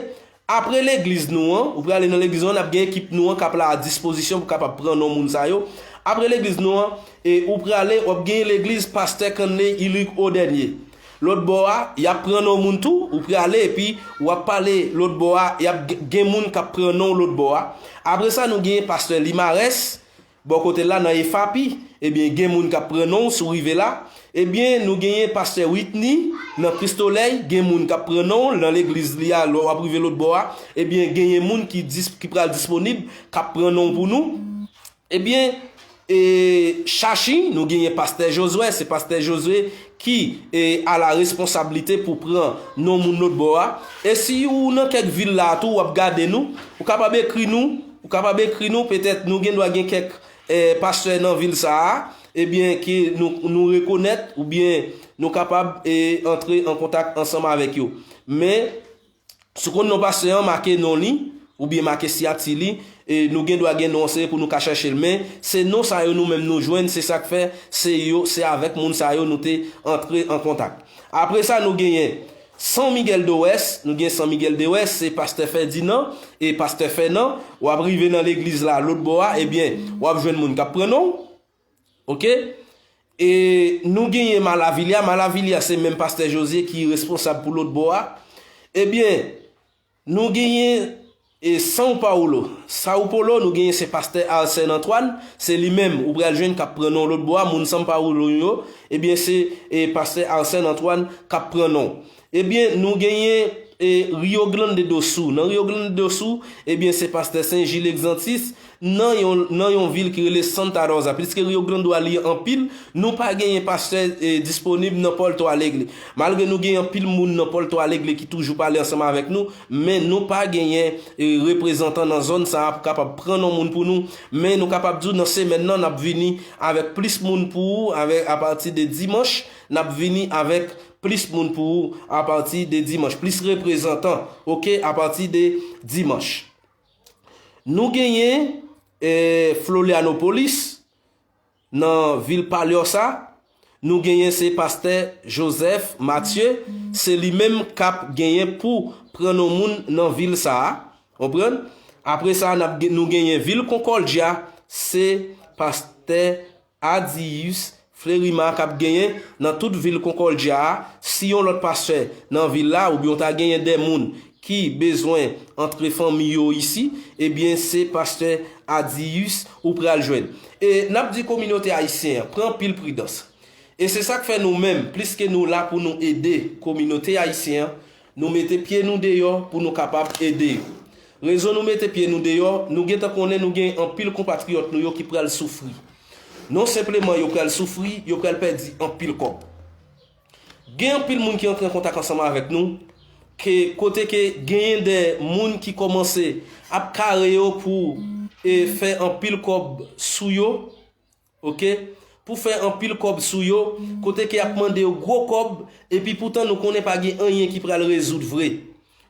Apre legliz nou an, ou prale nan legliz nou an, n ap gen ekip nou an k ap la a dispozisyon pou kapab pran non moun sa yo. Apre legliz nou an, e ou prale, w ap genyen legliz pastè Kanley Ilick Odènye. Lòt bò a, y ap pran non moun tou, ou prale epi w ap pale lòt bò a, y ap g- gen moun k ap pran non w lòt bò a. Apre sa, nou genyen pastè Limares, bò kote l la nan Efapi, ebyen, gen moun k ap pran non w si w rive la. Ebyen, nou genyen pastè Whitney nan Kristolèy, gen moun k ap pran non w nan legliz li a, lè w ap rive lòt bò a, ebyen, genyen moun ki dis- ki pral disponib, k ap pran non w pou nou. Ebyen, e, Chachi, nou genyen pastè Jozwè, se pastè Jozwè ki e, a la responsablite pou pran non moun lòt bò a. E si ou nan kèk vil la tou, w ap gade nou, ou kapab ekri nou, ou kapab ekri nou, petèt nou gen dwa gen kèk e, pastè nan vil sa a, ebyen, ke nou, nou rekonèt, oubyen nou kapab e, antre an kontak ansanm avèk yo. Men, si w konn non pastè an, make non li, oubyen make siyati li, e nou gen dwa gen non an, se pou nou ka chèche l. Men, se non sa yo nou menm nou jwenn, se sa k fè, se yo, se avèk moun sa yo nou te antre an kontak. Apre sa, nou genyen San Miguel de Wès, nou gen San Miguel de Wès, se pastè Fèdinan e pastè Fènan. W ap rive nan legliz la, lòt bò a, ebyen, w ap jwenn moun k ap pran non w. Oke? E nou genyen Malavilya. Malavilya, se menm pastè Jozye ki responsab pou lòt bò a. Ebyen, nou genyen e São Paulo. São Paulo, nou genyen se pastè Arsène Antoine, se li menm ou pral jwenn k ap pran nan lòt bò a, moun São Paulo yo, ebyen se e pastè Arsène Antoine k ap pran nan. Ebyen, nou genyen e Rio Grande do Sul. Nan Rio Grande do Sul, ebyen se pastè Saint Gilles Exantis, nan yon, nan yon vil ki rele Santa Rosa. Piske Rio Grande do Sul li anpil, nou pa genyen pastè e disponib nan Porto Alegre. Malgre nou genyen anpil moun nan Porto Alegre ki toujou pale ansanm avèk nou, men nou pa genyen e reprezantan nan zòn sa a pou kapab pran non moun pou nou. Men nou kapab di w nan semèn nan n ap vini avèk plis moun pou ou, avèk apati de dimanch n ap vini avèk plis moun pou ou apati de dimanch, plis reprezantan, oke, apati de dimanch. Nou genyen e Florianópolis nan vil Palhoça, nou genyen se pastè Joseph Mathieu, se li menm k ap genyen pou pran non moun nan vil sa a, konprann? Apre sa n ap gen, nou genyen vil Concordia, se pastè Adius Flerima k ap genyen nan tout vil Concordia a. Si yon lòt pastè nan vil la oubyen w ta genyen de moun ki bezwen antre fanmi yo isi, ebyen se pastè Adius ou pral jwenn. E n ap di kominote ayisyen an pran anpil pridans. E se sa k fè nou menm, pliske nou la pou nou ede kominote ayisyen an, nou mete pye nou deyò pou nou kapab ede yo. Rezon nou mete pye nou deyò, nou gentan konnen nou gen anpil konpatriyòt nou yo ki pral soufri. Non senpleman yo pral soufri, yo pral pèdi anpil kòb. Gen anpil moun ki antre an kontak ansanm avèk nou, ke kote ke genyen de moun ki kòmanse ap kare yo pou e fè anpil kòb sou yo, oke, pou fè anpil kòb sou yo, kote ke y ap mande yo gwo kòb, epi poutan nou konnen pa gen anyen ki pral rezoud vre.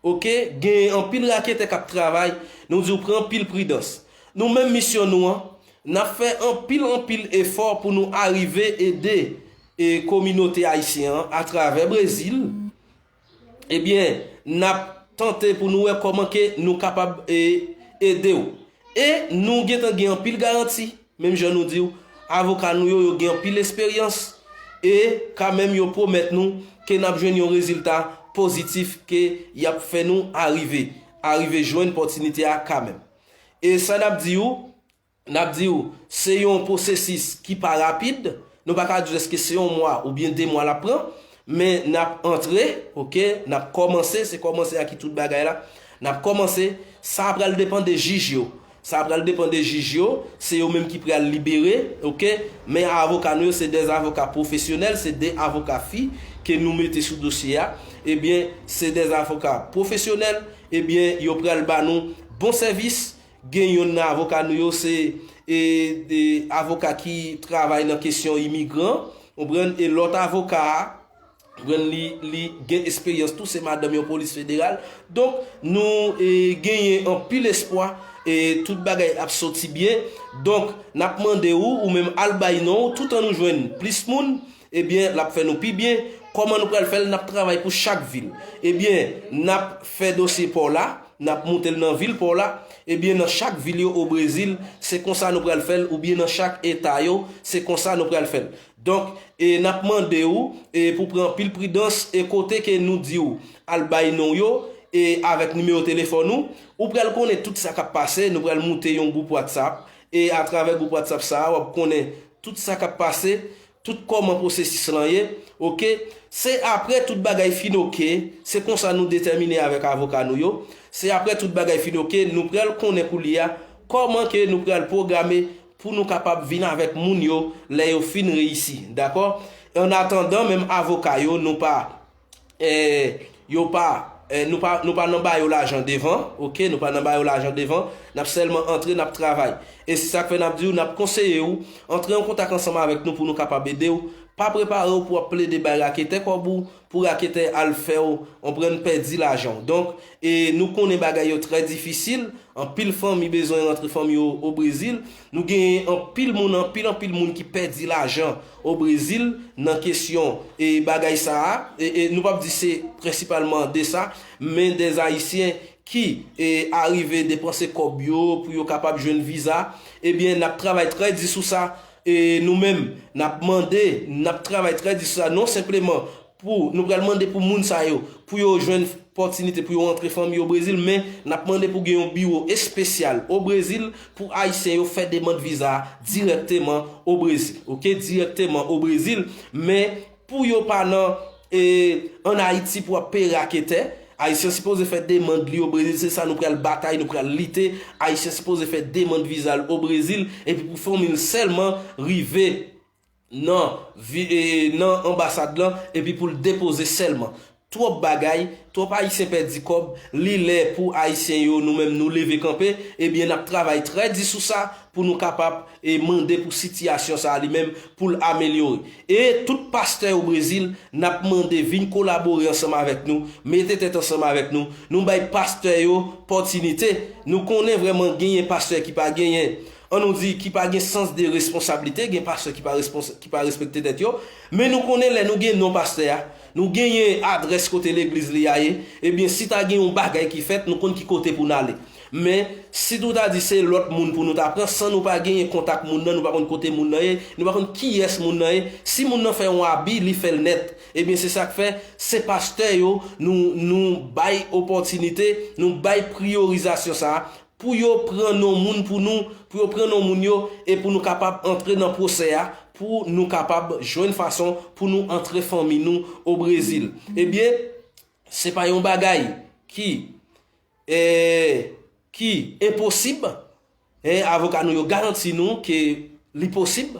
Oke, gen anpil raketè k ap travay, nou di w pran anpil pridans. Nou menm misyon nou an, n ap fè anpil, anpil efò pou nou arive ede e kominote ayisyen an atravè Brezil. Ebyen, n ap tante pou nou wè kòman ke nou kapab e ede w. E nou gentan gen anpil garanti, menm jan nou di w, avoka nou yo, yo gen anpil esperyans e kanmenm yo pwomèt nou ke n ap jwenn yon rezilta pozitif ke y ap fè nou arive, arive jwenn pòtinite a kanmenm. E sa n ap di w, n ap di w, se yon pwosesis ki pa rapid. Nou pa ka di w èske se yon mwa oubyen de mwa l ap pran, men n ap antre, oke, n ap kòmanse, se kòmanse a ki tout bagay la. N ap kòmanse, sa pral depann de jij yo. Sa pral depann de jij yo, se yo menm ki pral libere, oke? Men avoka nou yo, se de avoka pwofesyonèl, se de avoka fi ke nou mete sou dosye a. Ebyen, se de avoka pwofesyonèl, ebyen, yo pral ba nou bon sèvis. Gen youn nan avoka nou yo, se e, e avoka ki travay nan kesyon imigran, konprann? E lòt avoka a, konprann, li, li gen esperyans tou, se madanm yon polis federal. Donk, nou e, genyen anpil espwa e tout bagay ap soti byen. Donk, n ap mande ou, ou menm al bay non w, toutan nou jwenn plis moun, ebyen, l ap fè nou pi byen. Kòman nou pral fè l? N ap travay pou chak vil. Ebyen, n ap fè dosye pa w la, n ap moute l nan vil pa w la. Ebyen, nan chak vil yo o Brezil, se konsa nou pral fè l, oubyen nan chak eta yo, se konsa nou pral fè l. Donk, e n ap mande w e pou pran anpil pridans e kote ke nou di w al bay non yo e avèk nimewo telefòn ou, ou pral konnen tout sa k ap pase, nou pral moute yon gwoup WhatsApp e atravè gwoup WhatsApp sa a, w ap konnen tout sa k ap pase, tout kòman pwosesis lan ye, oke? Se apre tout bagay fin oke, se konsa nou detèmine avèk avoka nou yo, se apre tout bagay fin oke, nou pral konnen koulye a kòman ke nou pral pwograme pou nou kapab vin avèk moun yo lè yo fin reyisi, dakò? An atandan, menm avoka yo, nou pa e, yo pa, e, nou pa, nou pa nan ba yo lajan devan, oke? Nou pa nan ba yo lajan devan, n ap sèlman antre, n ap travay. E se sa k fè n ap di w, n ap konseye w, antre an kontak ansanm avèk nou pou nou kapab ede w. Pa prepare w pou w ap plede bay raketè kòb ou, pou raketè al fè w, konprann, pèdi lajan w. Donk, e, nou konnen bagay yo trè difisil, anpil fanmi bezwen rantre fanmi yo o Brezil. Nou genyen anpil moun, anpil, anpil moun ki pèdi lajan o Brezil nan kesyon e bagay sa a. E, e nou p ap di se prensipalman de sa, men de Ayisyen ki e arive depanse kòb yo pou yo kapab jwenn viza. Ebyen, n ap travay trè di sou sa. E nou menm, n ap mande, n ap travay trè di sou sa, non senpleman pou, nou pral mande pou moun sa yo, pou yo jwenn opòtinite pou yo antre fanmi yo Brezil, men n ap mande pou gen yon biwo espesyal o Brezil pou Ayisyen yo fè demann viza dirèkteman o Brezil, oke? Dirèkteman o Brezil, men pou yo pa nan, e, ann Ayiti pou ap peye raketè, Ayisyen sipoze fè demann li o Brezil, se sa nou pral batay, nou pral lite. Ayisyen sipoze fè demann viza l o Brezil, epi pou fanmi l sèlman rive nan, vi- e, nan anbasad lan, epi pou l depoze sèlman. Twòp bagay, twòp Ayisyen pèdi kòb, li lè pou Ayisyen yo, nou menm nou leve kanpe, ebyen n ap travay trè di sou sa pou nou kapab e mande pou sitiyasyon sa a li menm pou l amelyore. E tout pastè o Brezil, n ap mande vin kolabore ansanm avèk nou, mete tèt ansanm avèk nou, nou bay pastè yo pòtinite. Nou konnen vrèman genyen pastè ki pa genyen, an nou di, ki pa gen sans de responsablite, gen pastè ki pa respons- ki pa respekte tèt yo, men nou konnen lè nou gen non pastè a, nou genyen adrès kote legliz li a ye, ebyen si ta gen yon bagay ki fèt, nou konn ki kote pou n ale. Men, si nou ta di se lòt moun pou nou ta pran, san nou pa genyen kontak moun nan, nou pa konn kote moun nan ye, nou pa konn kiyès moun nan ye, si moun nan fè yon abi, li fè l nèt. Ebyen, se sa k fè, se pastè yo, nou, nou bay opòtinite, nou bay priyorizasyon sa a, pou yo pran non moun pou nou, pou yo pran non moun yo, e pou nou kapab antre nan pwosè a, pou nou kapab jwenn fason pou nou antre fanmi nou o Brezil. Ebyen, se pa yon bagay ki, e, ki enposib. E, avoka nou yo garanti nou ke li posib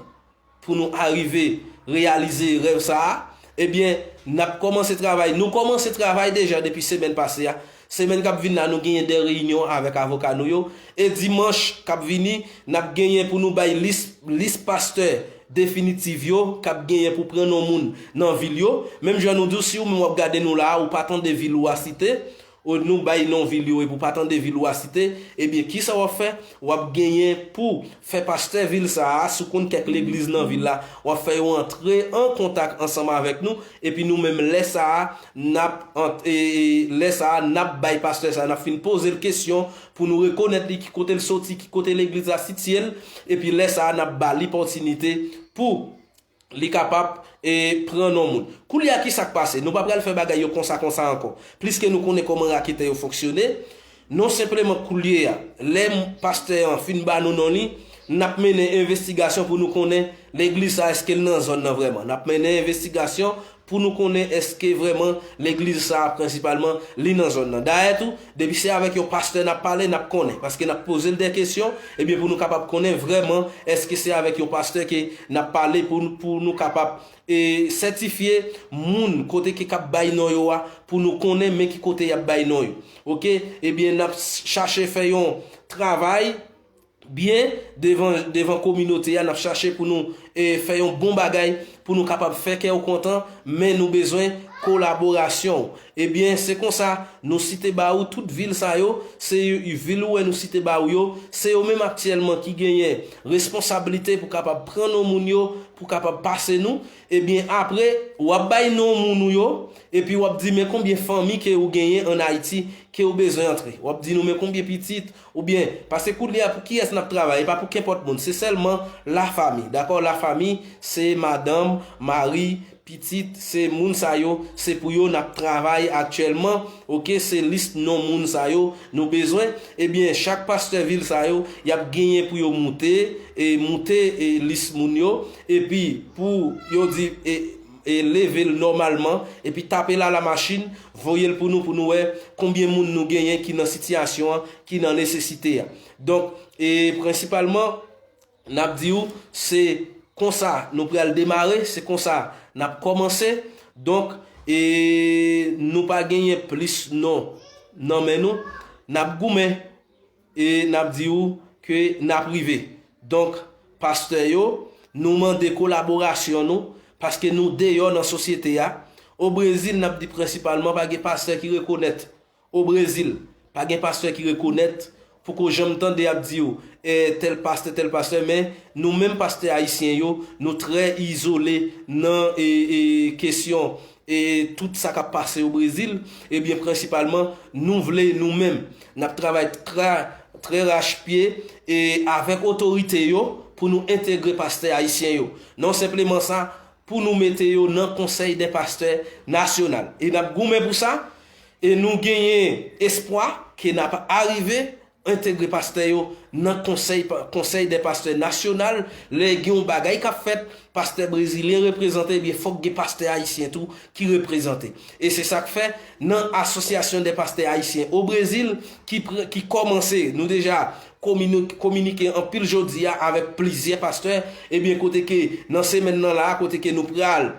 pou nou arive reyalize rèv sa a. Ebyen, n ap kòmanse travay. Nou kòmanse travay deja depi semèn pase a. Semèn k ap vin la, nou genyen de reyinyon avèk avoka nou yo. E dimanch k ap vini, n ap genyen pou nou bay lis, lis pastè definitiv yo k ap genyen pou pran non moun nan vil yo. Menm jan nou di w, si ou menm w ap gade nou la a, ou pa tande vil ou a site, ou nou bay non vil yo epi w pa tande vil ou a site, ebyen, kisa w ap fè? W ap genyen pou fè pastè vil sa a, si w konn kèk legliz nan vil la, w ap fè yo antre an kontak ansanm avèk nou, epi nou menm lè sa a, n ap ant- e, e, lè sa a, n ap bay pastè sa a, n ap fin poze l kesyon pou nou rekonèt li, ki kote l soti, ki kote legliz la sitiye l, epi lè sa a, n ap ba li opòtinite pou li kapab, e, pran non moun. Koulye a, ki sa k pase? Nou pa pral fè bagay yo konsa konsa ankò. Pliske nou konnen kòman raketè yo fonksyone, non senpleman koulye a, lè m- pastè an fin ba nou non li, n ap mennen envestigasyon pou nou konnen legliz sa èske l nan zòn nan vrèman. N ap mennen envestigasyon pou nou konnen èske vrèman legliz sa a prensipalman li nan zòn nan. Dayè tou, depi se avèk yon pastè n ap pale, n ap konnen, paske n ap poze l de kesyon, ebyen, pou nou kapab konnen vrèman èske se avèk yon pastè ke n ap pale pou, pou nou kapab, e, sètifye moun kote ke k ap bay non yo a, pou nou konnen men ki kote y ap bay non yo. Oke? Ebyen, n ap chache fè yon travay byen devan, devan kominote a, n ap chache pou nou, e, fè yon bon bagay, pou nou kapab fè kè w kontan, men nou bezwen kolaborasyon w. Ebyen, se konsa, nou site ba ou tout vil sa yo, se yo- vil ou wè nou site ba ou yo, se yo menm aktyèlman ki genyen responsablite pou kapab pran non moun yo, pou kapab pase nou. Ebyen, apre, w ap bay non moun ou yo, epi w ap di men konbyen fanmi ke ou genyen ann Ayiti, ke ou bezwen antre. W ap di nou men konbyen pitit, oubyen, paske koulye a pou kiyès n ap travay, e pa pou kenpòt moun, se sèlman lafami, dakò? Lafami, se madanm, mari, pitit, se moun sa yo, se pou yo n ap travay aktyèlman, oke? Se lis non moun sa yo nou bezwen. Ebyen, chak pastè vil sa yo, y ap genyen pou yo moute, e moute, e lis moun yo, epi pou yo di, e, e leve l nòmalman, epi tape l a la machin, voye l pou nou, pou nou wè konbyen moun nou genyen ki nan sitiyasyon an, ki nan nesesite a. Donk, e prensipalman, n ap di w, se konsa nou pral demare, se konsa n ap kòmanse. Donk, e nou pa genyen plis non nan men nou, n ap goumen, e n ap di w ke n ap rive. Donk, pastè yo, nou mande kolaborasyon nou, paske nou deyò nan sosyete a. O Brezil, n ap di prensipalman, pa gen pastè ki rekonèt. O Brezil, pa gen pastè ki rekonèt, poko janm tande y ap di w, e, tèl pastè, tèl pastè, men nou menm pastè ayisyen yo, nou trè izole nan, e, e, kesyon, e, tout sa k ap pase o Brezil. Ebyen, prensipalman, nou vle nou menm, n ap travay trè, trè rachpye, e, avèk otorite yo pou nou entegre pastè ayisyen yo. Non senpleman sa, pou nou mete yo nan Konsèy dè Pastè Nasyonal. E n ap goumen pou sa, e nou genyen espwa ke n ap arive entegre pastè yo nan konsèy, konsèy dè pastè nasyonal. Lè gen yon bagay k ap fèt, pastè brezilyen reprezante, ebyen, fòk gen pastè ayisyen tou ki reprezante. E se sa k fè, nan Asosyasyon dè Pastè Ayisyen o Brezil, ki, ki kòmanse, nou deja kominike anpil jodi a avèk plizyè pastè, ebyen, kote ke nan semèn nan la, kote ke nou pral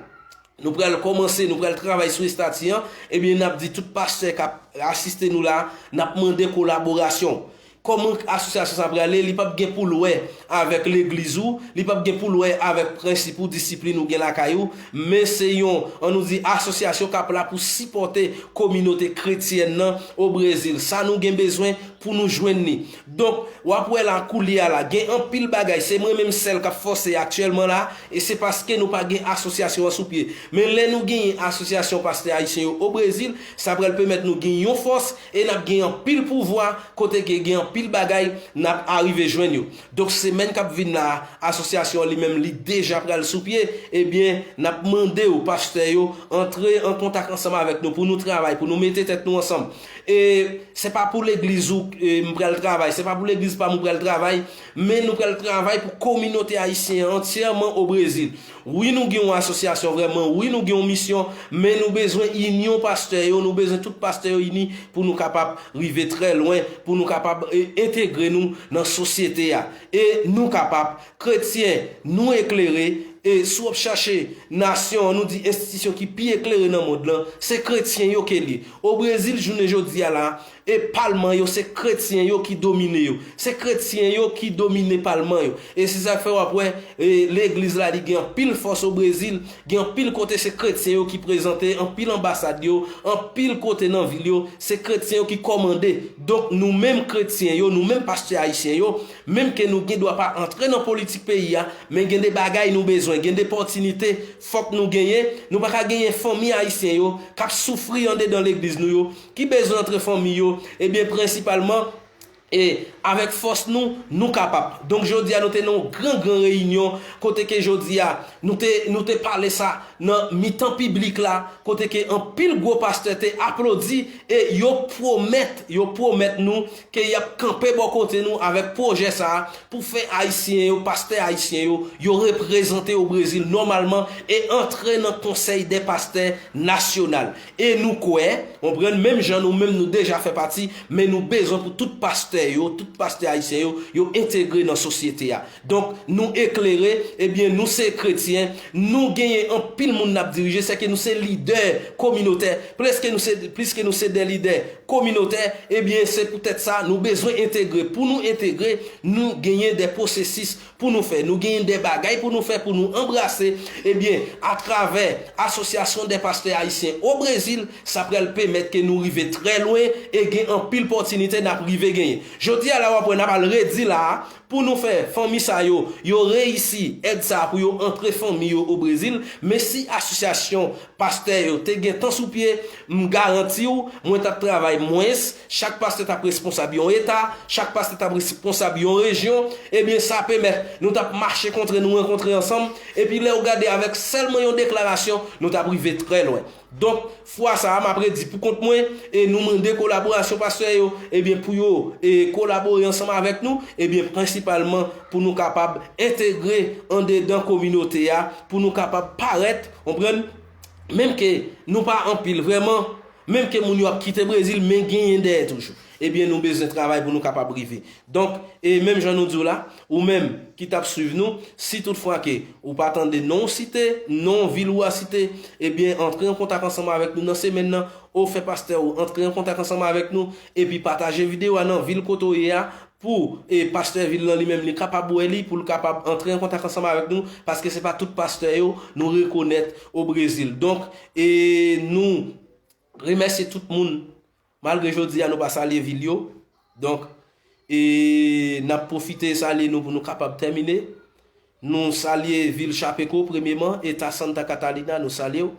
nou pral kòmanse, nou pral travay sou estati an, ebyen, n ap di tout pastè k ap asiste nou la, n ap mande kolaborasyon. Kòman asosyasyon sa prale? Li p ap gen pou l wè avèk legliz ou, li p ap gen pou l wè avèk prensip ou, disiplin ou gen lakay ou, men se yon, an nou di, asosyasyon k ap la pou sipòte kominote kretyèn nan o Brezil. Sa nou gen bezwen pou nou jwenn li. Donk, w ap wè la, koulye a la, gen anpil bagay, se mwen menm sèl k ap fòse aktyèlman la, e se paske nou pa gen asosyasyon an sou pye. Men lè nou genyen asosyasyon pastè ayisyen yo o Brezil, sa pral pèmèt nou gen yon fòs e n ap gen anpil pouvwa, kote ke gen anpil bagay n ap arive jwenn yo. Donk, semèn k ap vin la, asosyasyon an li menm, li deja pral sou pye, ebyen, n ap mande w, pastè yo, antre an kontak ansanm avèk nou pou nou travay, pou nou mete tèt nou ansanm. E se pa pou legliz ou, e, m pral travay, se pa pou legliz pa m ou pral travay, men nou pral travay pou kominote ayisyen an antyèman o Brezil. Wi, nou gen yon asosyasyon vrèman, wi, nou gen yon misyon, men nou bezwen inyon pastè yo, nou bezwen tout pastè yo ini pou nou kapab rive trè lwen, pou nou kapab, e, entegre nou nan sosyete a. E nou kapab, kretyen, nou eklere, e si w ap chache nasyon an, nou di enstitisyon ki pi eklere nan mond lan, se kretyen yo ke l ye. O Brezil, jounen jodi a la, e palman yo, se kretyen yo ki domine yo. Se kretyen yo ki domine palman yo. E se sa k fè w ap wè, e, legliz la, li gen anpil fòs o Brezil, gen anpil kote se kretyen yo ki prezante, anpil anbasad yo, anpil kote nan vil yo, se kretyen yo ki kòmande. Donk, nou menm kretyen yo, nou menm pastè ayisyen yo, menm ke nou gen dwa pa antre nan politik peyi a, men gen de bagay nou bezwen, gen de pòtinite fòk nou genyen. Nou pa ka genyen fanmi ayisyen yo k ap soufri andedan legliz nou yo, ki bezwen antre fanmi yo, ebyen, prensipalman, e avèk fòs nou, nou kapab. Donk, jodi a, nou te nan yon gran, gran reyinyon, kote ke jodi a, nou te, nou te pale sa nan mitan piblik la, kote ke anpil gwo pastè te aplodi e yo pwomèt, yo pwomèt nou ke y ap kanpe bò kote nou avèk pwojè sa a pou fè ayisyen yo, pastè ayisyen yo, yo reprezante o Brezil nòmalman e antre nan Konsèy dè Pastè Nasyonal. E nou kwè, konprann, menm jan nou menm nou deja fè pati, men nou bezwen pou tout pastè yo, tout pastè ayisyen yo, yo entegre nan sosyete a. Donk, nou eklere, ebyen, nou se kretyen, nou genyen anpil moun n ap dirije, sèke nou se lidè kominotè. Pliske nou se, pliske nou se de lidè kominotè, ebyen, se poutèt sa, nou bezwen entegre. Pou nou entegre, nou genyen de pwosesis pou nou fè. Nou genyen de bagay pou nou fè, pou nou anbrase. Ebyen, atravè Asosyasyon dè Pastè Ayisyen o Brezil, sa pral pèmèt ke nou rive trè lwen e gen anpil pòtinite n ap rive genyen. Jodi a la, w ap wè n ap al redi la a, pou nou fè fanmi sa yo, yo reyisi èd sa a pou yo antre fanmi yo o Brezil. Men si asosyasyon pastè yo te gen tan sou pye, m garanti w, mwen t ap travay mwens, chak pastè t ap responsab yon eta, chak pastè t ap responsab yon rejyon, ebyen, sa pèmèt nou t ap mache kontre nou, rankontre ansanm, epi lè w gade avèk sèlman yon deklarasyon, nou t ap rive trè lwen. Donk, fwa sa a, m ap redi pou kont mwen, e nou mande kolaborasyon pastè yo, ebyen, pou yo, e kolabore ansanm avèk nou, ebyen, prensipalman pou nou kapab entegre andedan kominote a, pou nou kapab parèt, konprann, menm ke nou pa anpil vrèman, menm ke moun yo ap kite Brezil, men genyen dèyè toujou. Ebyen, nou bezwen travay pou nou kapab rive. Donk, e menm jan nou di w la, ou menm ki t ap swiv nou, si toutfwa ke ou pa tande non w site, non vil ou a site, ebyen, antre an kontak ansanm avèk nou nan semèn nan, ou fè pastè ou antre an kontak ansanm avèk nou, epi pataje videyo a nan vil kote w ye a, pou, e, pastè vil lan li menm, li kapab wè li, pou l kapab antre an kontak ansanm avèk nou, paske se pa tout pastè yo nou rekonèt o Brezil. Donk, e, nou remèsye tout moun, malgre jodi a nou pa salye vil yo. Donk, e, n ap pwofite salye nou pou nou kapab tèmine. Nou salye vil Chapecó, premyeman, eta Santa Catalina, nou salye w.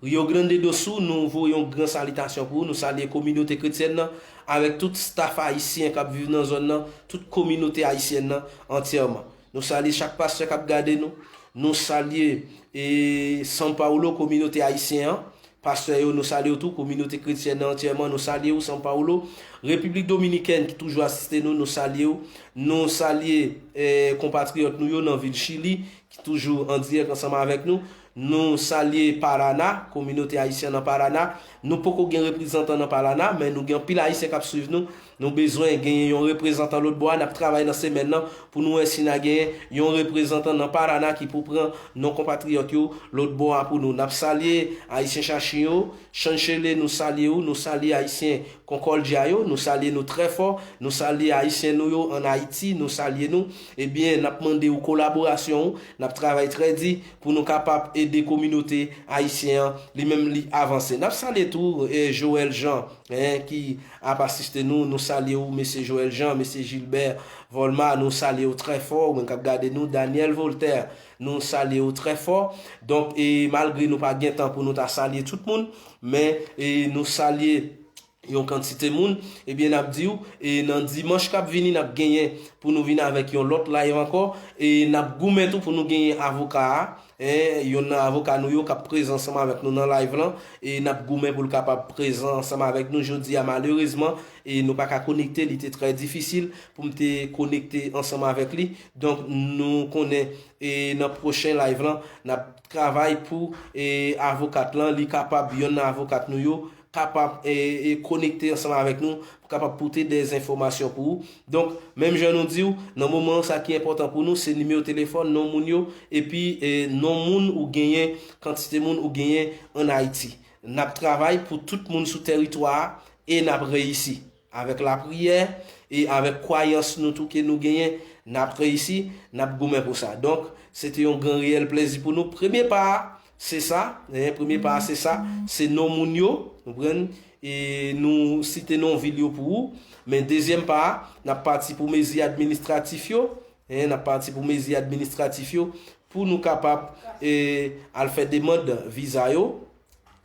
Rio Grande do Sul, nou voye yon gran salitasyon pou ou. Nou salye kominote kretyèn nan, avèk tout staf ayisyen k ap viv nan zòn nan, tout kominote ayisyèn nan antyèman. Nou salye chak pastè k ap gade nou. Nou salye e São Paulo, kominote ayisyen an. Pastè yo, nou salye w tou. Kominote kretyèn nan antyèman, nou salye w, São Paulo. Repiblik Dominikèn ki toujou asiste nou, nou salye w. Nou salye e konpatriyòt nou yo nan vil Chili, ki toujou an dirèk ansanm avèk nou. Nou salye Parana, kominote ayisyen nan Parana. Nou poko gen reprezantan nan Parana, men nou gen anpil ayisyen k ap swiv nou. Nou bezwen genyen yon reprezantan lòtbò a. N ap travay nan semèn nan pou nou wè si n a genyen yon reprezantan nan Parana ki pou pran non konpatriyòt yo lòtbò a pou nou. N ap salye ayisyen Chachin yo, Chanchele, nou salye w, nou salye ayisyen Concordia yo, nou salye nou trè fò, nou salye ayisyen nou yo ann Ayiti, nou salye nou. Ebyen, n ap mande w kolaborasyon w, n ap travay trè di pou nou kapab ede kominote ayisyen an, li menm li avanse. N ap salye tou e Joël Jean, en, ki ap asiste nou, nou salye w, mesye Joël Jean, mesye Gilbert Volma, nou salye w trè fò, ou menm k ap gade nou, Daniel Voltaire, nou salye w trè fò. Donk, e malgre nou pa gen tan pou nou ta salye tout moun, men e nou salye yon kantite moun, ebyen, n ap di w, e nan dimanch k ap vini, n ap genyen pou nou vin avèk yon lòt live ankò, e n ap goumen tou pou nou genyen avoka a, en, yonn nan avoka nou yo k ap prezan ansanm avèk nou nan live lan, e n ap goumen pou l kapab prezan ansanm avèk nou jodi a. Malerezman, e nou pa ka konekte, li te trè difisil pou m te konekte ansanm avèk li. Donk, nou konnen, e nan pwochen live lan, n ap travay pou, e avokat lan, li kapab, yonn nan avokat nou yo, kapab e, e konekte ansanm avèk nou, pou kapab pote de enfòmasyon pou ou. Donk, menm jan nou di w, nan moman sa ki enpòtan pou nou, se nimewo telefòn, non moun yo, epi e non moun ou genyen, kantite moun ou genyen ann Ayiti. N ap travay pou tout moun sou tèritwa a e n ap reyisi. Avèk lapriyè e avèk kwayans nou tou ke nou genyen, n ap reyisi, n ap goumen pou sa. Donk, se te yon gran reyèl plezi pou nou. Premye pa a, se sa, en, premye pa a, se sa, se non moun yo, ou konprann, e nou site non vil yo pou ou. Men dezyèm pa a, n ap pati pou mezi administratif yo, en, n ap pati pou mezi administratif yo, pou nou kapab e al fè demann viza yo.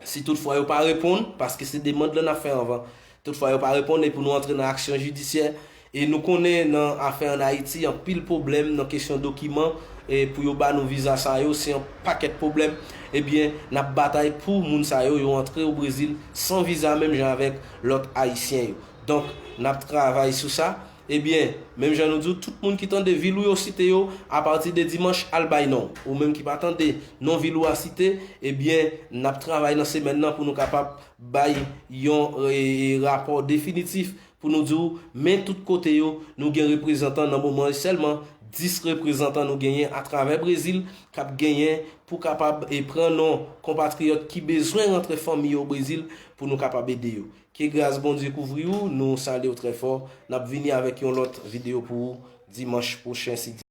Si toutfwa yo pa reponn, paske se demann lan n ap fè anvan. Toutfwa yo pa reponn, e pou nou antre nan aksyon jidisyè. E nou konnen nan afè ann Ayiti, anpil pwoblèm nan kesyon dokiman, e pou yo ba nou viza sa yo, se yon pakèt pwoblèm. Ebyen, n ap batay pou moun sa yo, yo antre o Brezil san viza, menm jan avèk lòt ayisyen yo. Donk, n ap travay sou sa. Ebyen, menm jan nou di w, tout moun ki tande vil ou yo site yo, apati de dimanch, al bay non. Ou menm ki pa tande non vil ou a site, ebyen, n ap travay nan semèn nan pou nou kapab bay yon e, rapò definitif pou nou di w, men tout kote yo, nou gen reprezantan nan moman yo sèlman, dis reprezantan nou genyen atravè Brezil k ap genyen pou kapab e pran non konpatriyòt ki bezwen rantre fanmi yo o Brezil pou nou kapab ede yo. Ke gras Bondye kouvri w, nou salye w trè fò. N ap vini avèk yon lòt videyo pou ou dimanch pwochen, si Dye